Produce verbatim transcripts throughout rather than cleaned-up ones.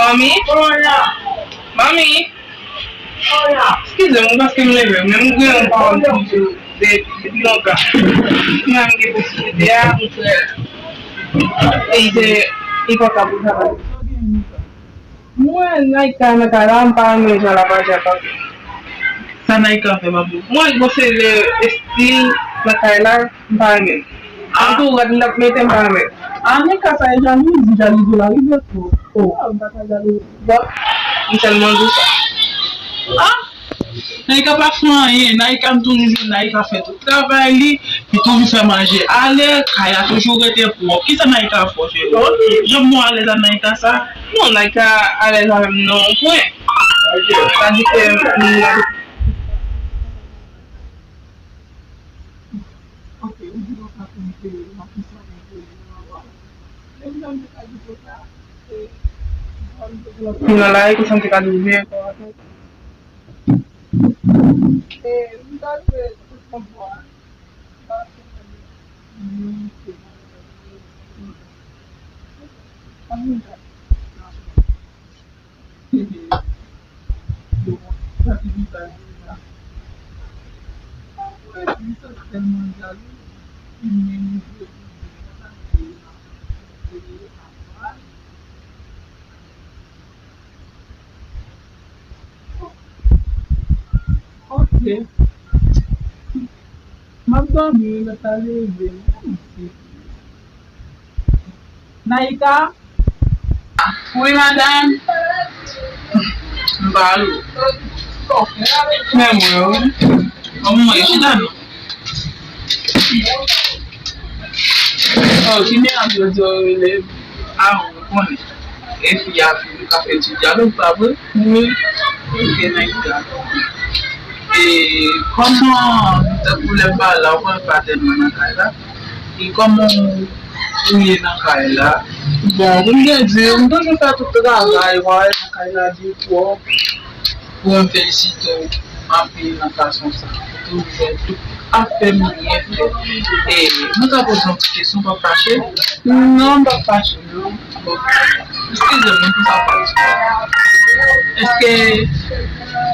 Manmi? Manmi? Eskize m, paske m leve, men m gen yon pawòl pou di w de-, depi lontan. Mwen m gen posiblite a, e se enpòtan pou travay. Mwen, Naïka nan kay la, m pa renmen jan l ap aji ak papi. Sa Naïka fè, papi? Mwen, bon, se le estil nan kay la, m pa renmen. An tou, gad, l ap mete m pa renmen. An, Naïka, sa e jalouzi, jalouzi la rive twòp. Oh. Ah, m pa ka jalouzi. Bon, m sèlman di w sa. Ah! Naïka pa fè anyen. Naïka, m toujou jwenn Naïka fè tout travay li. Li toujou fè manje alè. Kay la toujou rete pwòp. Kisa Naïka fè, cheri? Jan m wè w alèz ak Naïka sa? Non, Naïka alèz avè m nan yon pwen. Sa di ke m Ok, ou di nou ka konte, nan ki sa nou te ye, nou va wè. Menm jan m te ka di konsa, e, m te gen lòt fi nan la, e konsa m te ka di w vini ankò. E, m ta dwe tout konpwa. Bon, sa ki di sa di la. Mwen di sa tèlman jalou, li menm li vle di sa se avan. Ok. M ap dòmi, lè sa leve, m panse. Naïka? Wi, madanm. M pa lou. Men mwen, wi. Bon, mwen, chita non. Oh, ki mennaj yo di yo rele? Ah, ou konnen. E fi a vin ka fè ti dyalòg, pa vre? Wi. Ok, Naïka. E kòman, tankou lè m pa la, ou konnen pa tèlman nan kay la. E kòman ou ye nan kay la? Bon, pou m te di w, m toujou fè tout travay, w wè, nan kay la di twòp. Bon, m felisite w anpil nan fason sa. Ou toujou fè tout afè m byen fèt. E, mwen ka poze yon ti kesyon, w p ap fache? Non, m p ap fache, non. Bon, eskize m, mwen pou sa fache. Èske,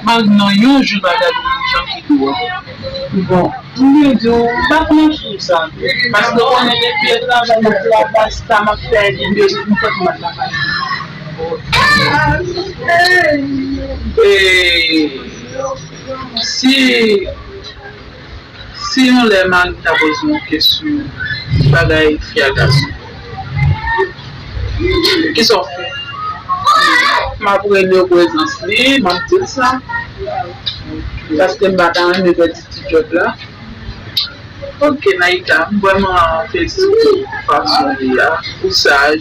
malgre yon jou, bagay ou jan ki dwòl? Bon. M vle di w, m pa konn sou sa. Paske w konnen depi e travay nan travay sa m ap fè, depi m fè tout mwen travay. E, si, si yon lè mari ta poze yon kesyon, bagay fi a gason. Kisa w fè? M ap rele prezans li, m ap di l sa. Paske m pa ta renmen pèdi ti djòb la. Ok, Naïka, m vrèman felisite w pou fason w ye a, ou saj.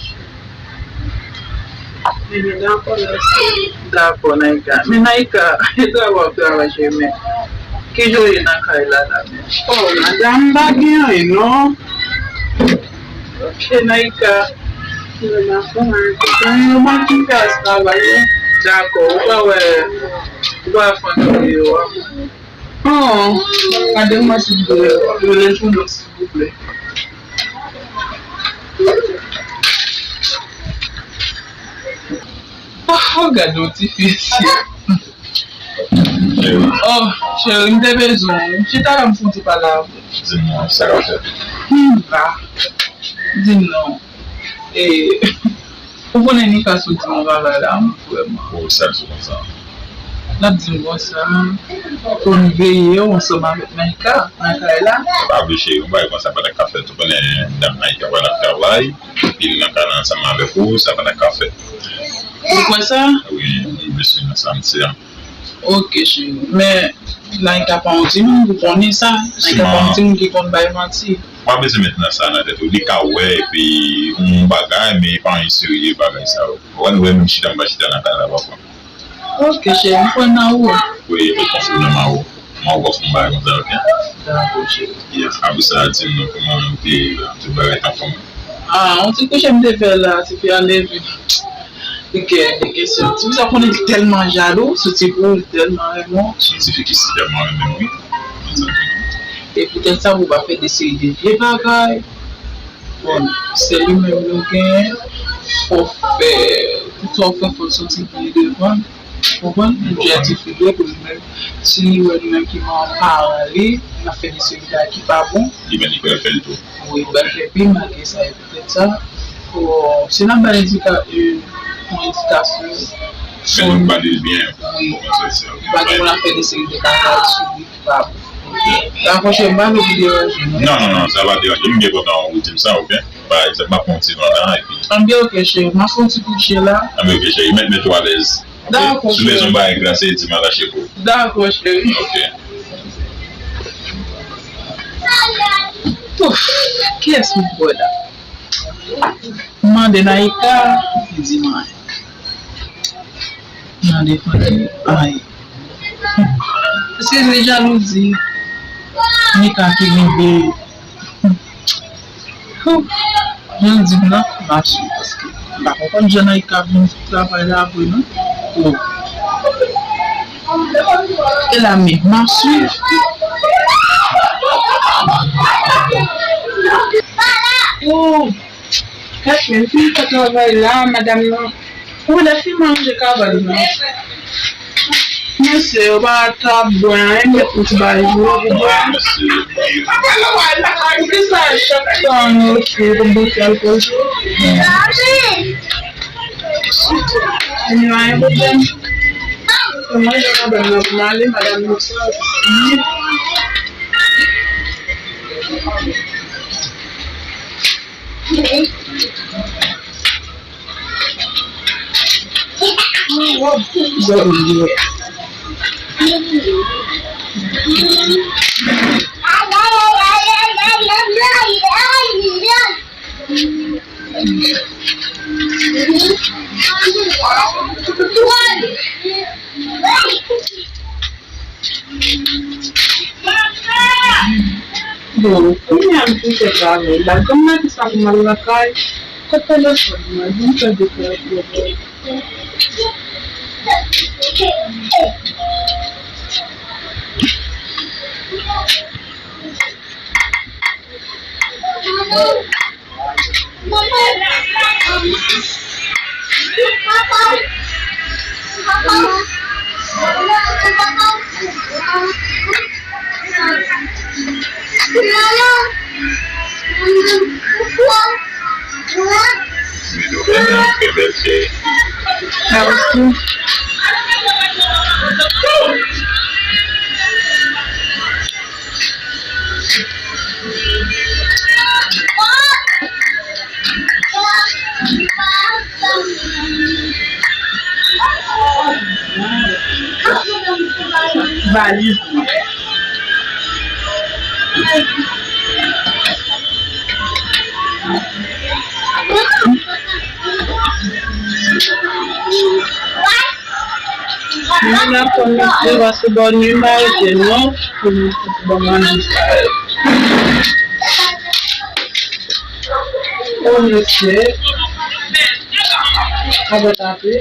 Ebyen, dakò, mèsi. Dakò, Naïka. Men Naïka, e travay w ap travay, cheri, men ki jan w ye nan kay la, la, men? Oh, madanm, m pa gen anyen, non. Ok, Naïka. Yo makinyaj, yo makinyaj travay, wi. Dakò, ou pa wè, ou pa wè fanmi yo a. Oh, gade mwen silvouplè, rele Jouno silvouplè. Oh, gade yon ti fi isi. Oh, cheri, m te bezwen w. Chita la, m fouti pale avè w. Di m non, sa k ap fèt? Hmm, ba. Di m non. E, ou konnen Nika sot di yon bagay la, m vrèman. Oh, sa l di konsa? L ap di m konsa, pou m veye w ansanm avèk Nika nan kay la. Pa vle, cheri, yon bagay konsa pa t ka fèt. Ou konnen dam Nika pa t ap travay, epi l nan kay la ansanm avèk ou, sa pa t ka fèt. Ou kwè sa? Wi, m vle swiv nan sa m di a. Ok, cheri. Men, Naïka pa yon timoun, ou konnen sa. Naïka pa yon timoun ki konn bay manti. Ou pa bezwen met nan sa nan tèt ou. Li ka wè, epi yon bagay, men e pa yon serye bagay sa yo. Ou wè, nou wè, menm chita, m pa chita nan kay la, papa. Ok, cheri, m kwè nan ou. Wi, ou konfime nan ou. Mwen, ou pa fè yon bagay konsa, ok? Dakò, cheri. Yes, apre sa, di m non kòman ou te ye la, tout bagay t anfòm? Ah, yon ti kouche m te fè la, ti fi a leve. Li gen, li gen sou ti fi sa, konnen li tèlman jalou, sou ti pou li tèlman renmen w. Se yon ti fi ki si tèlman renmen m, wi. E poutèt sa, pou pa fè de seri de vye bagay. Bon, se li menm nou genyen, fò fè Sa w fè fò l soti byen devan, konprann? Pou l jwe ti fidye pou li menm. Si li wè li menm ki manman paran li, l ap fè de seri bagay ki pa bon. Li menm li pral fè l tou. Wi, li pral fè pi mal ke sa, e poutèt sa, se n ap ba l endika-, e, yon endikasyon. Men nou ba li l byen. Wi. Kòman sa se? Pa gen moun ap fè de seri de bagay sou li ki pa bon. Dakò, cheri, m pa vle pou deranje nou. Non, non, non, sa pa deranje m, m byen kontan ou di m sa, oke? Pa egzanp, m ap pran yon ti van la, epi. Anben, oke, cheri, m ap fè yon ti koutje la. Anben, oke, cheri, mèt, mèt ou alèz. Oke? Dakò, cheri. Si w bezwen yon bagay glase, di m atache pou ou. Dakò, cheri. Oke. Ouf, kiyès m ap wè la? M mande Naïka, li di m anyen. M mande Fati, anyen. Se li jalouzi. Mika ki rive. Jan l di m nan, m ap swiv paske m pa konprann jan Naïka vin travay la vre non. Oh. E la menm, m ap swiv. Oh. Gad, menm si m fè travay la, madanm nan. Ou lè fi manje kabann nan. Mesye, yo pa ta bwè anyen, met yon ti bagay pou yo, pou bwè. Pou ki sa chak tan nou okipe pou bouch al poze? Anyen, anyen pwoblèm. Se mwen, jan madanm nan pou m ale, madanm nan sa. Bon, kounye a m fin fè travay la, granm nan di sa pou m al lakay, kot telefòn mwen, vin fè de kè. Valiz mwen. Mwen la konn se paske bò nwi m pa rete non, pou m bon manje sa yo. O mesye, avè tape.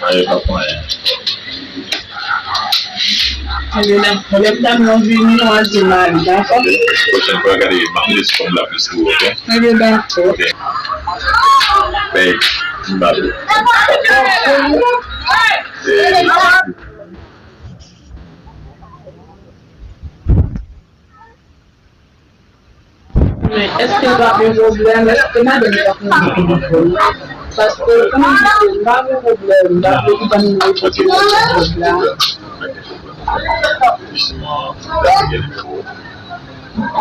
Manje pa pou anyen. Ebyen, lè, lè medam nan vini, nou al di mari, dakò? Pwochèn fwa, gade, m ap mete sou kòb la plis pou ou, oke? Ebyen, dakò. Oke. Bèy, m ba ou. Men èske l p ap yon pwoblèm? Èske madanm sa konn gen telefòn? Paske kòm m di w, m pa vle pwoblèm, m pa vle li ban m nimewo telefòn la.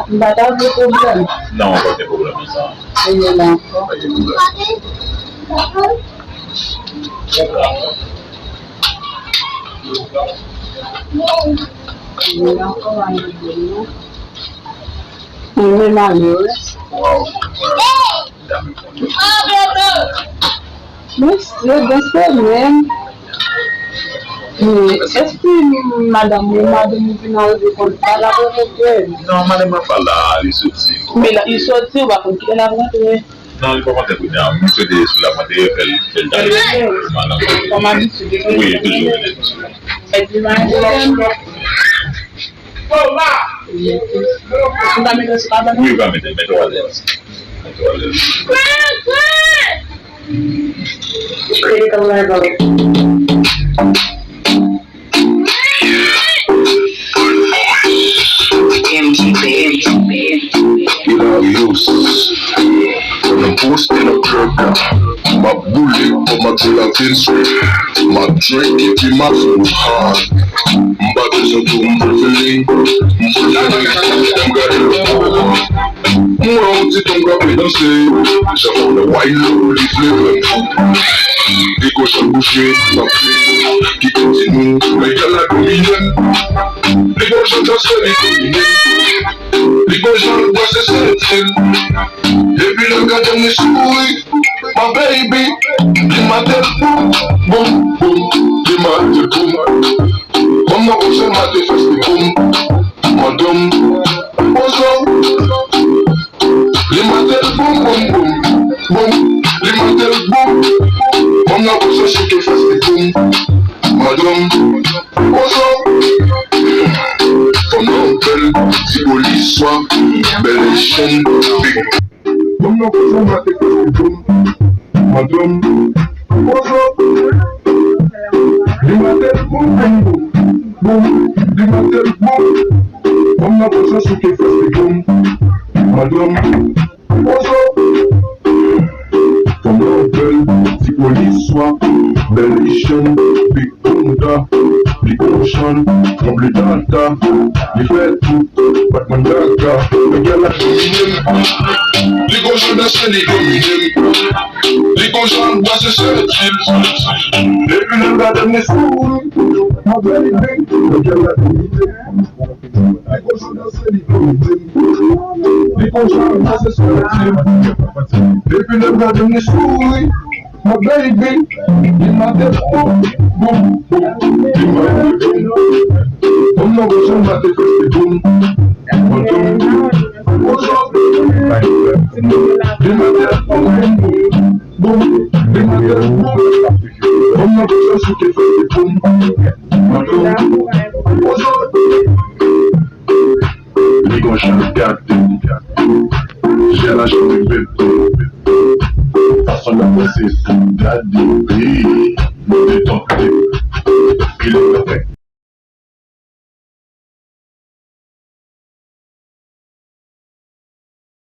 M pa ta vle pwoblèm. Non, pa gen pwoblèm nan sa. Ebyen, dakò. Pa gen pwoblèm. Ebyen, dakò, pa gen pwoblèm, non. Mwen menm ale, wi. Waw. Mesye, bon semèn. Men, èske madanm ou, madanm ou vin arive konn pa la pou mete? Non, madanm mwen pa la, li soti. Men la, li soti, ou pa konn kilè l ap rantre. Non, li pa konn kounye a. M swete sou la monte, fè l, fè l ta. Kòm abitid, wi, toujou. Epi, madanm. Ou ka mete sou kabann? Wi, ou ka mete, mete w alèz. Mete w alèz. Critical level. M G B, M G B, M G B. Hilarious. When I'm posting a club, m ap boule, but my till I feel sweet. My drink, it in my food hard. M pa bezwen pou m prefere, m prefere, m gade lòt bò. M wè yon ti tonm k ap danse, jan fò nan wine low, li vle rann fou. Li gon jan bouche, m ap fè, ki kontinye, men gèl la domine m. Li gon jan danse, li domine m. Li gon jan l bwase senti l. Epi lè l gade m, li souri. My baby, li mate l boum, boum, boum. Li mate l boum. Kòm nan gon jan mate fès li boum. Madanm, poze w. Li mate l boum, boum, boum, boum. Li mate l boum. Kòm nan gon jan chike fès li boum. Madanm, poze w. Fanm nan bèl, ti boli swa, bèl echanj, big. Fanm nan poze w, mate fès li boum. Madanm, poze w. Li mate l boum, boum, boum, boum. Li mate l boum. Fanm nan poze w, chike fès li boum. Madanm, poze w. Fanm nan bèl, ti boli swa, bèl echanj, big Bunda, li gon jan, tranble tata, li fè tout, bat mwen gaga, men gèl la domine m. Li gon jan danse, li domine m. Li gon jan bwase senti l. Epi lè l gade m, li souri. My baby, men gèl la domine m. Li gon jan danse, li domine m. Li gon jan bwase senti l. Epi lè l gade m, li souri. My baby, li mate boum, boum, boum. Li mate boum. Fanm nan gon jan mate fès li boum. Madanm, poze w. Li mate boum, boum, boum, boum. Li mate boum. Fanm nan gon jan chike fès li boum. Madanm, poze w. Li gon jan l gade m. Je la jan li bebe. Fason l ap danse sou gade. Mande ton